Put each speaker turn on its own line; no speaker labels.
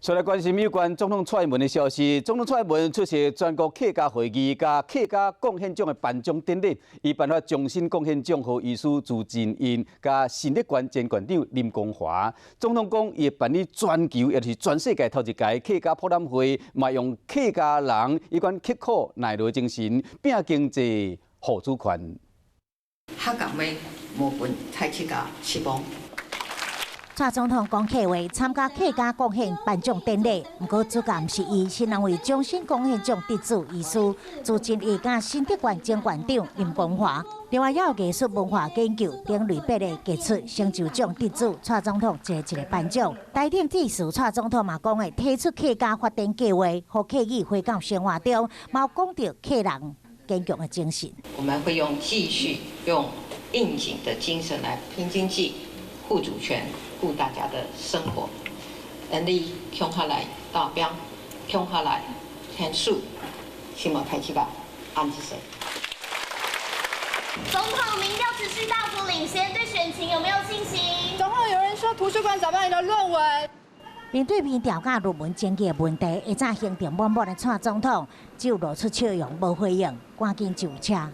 再來關心有關總統蔡英文的消息。總統蔡英文出席全國客家會議佮客家貢獻獎的頒獎典禮，伊頒發終身貢獻獎予醫師朱真胤佮新德縣前縣長林光華。總統講，伊會辦理全球，也就是全世界頭一屆客家博覽會，嘛用客家人彼款刻苦耐勞精神，拼經濟、護主權。
客家話無分菜市甲失望。
蔡總統講客話，參加客家貢獻頒獎典禮，毋過主角毋是伊，是兩位終身貢獻獎得主醫師朱真胤佮新德縣前縣長林光華。另外，也有藝術文化研究等類別的傑出成就獎得主，蔡總統一个一个頒獎。台頂致辭，蔡總統嘛講會提出客家發展計劃，予客語回到生活中，嘛有講著客人堅強的精神。
我們會用繼續用應景的精神來拼經濟、護主權、顧大家的生活，能力強下來達標，強下來天數，希望太起吧，安子誰？
總統民調持續大幅領先，對選情有沒有信心？
總統有人說圖書館找不到你的論文。
面對民調佮論文爭議的問題，下早行程滿滿的蔡總統只有露出笑容，無回應，趕緊上車。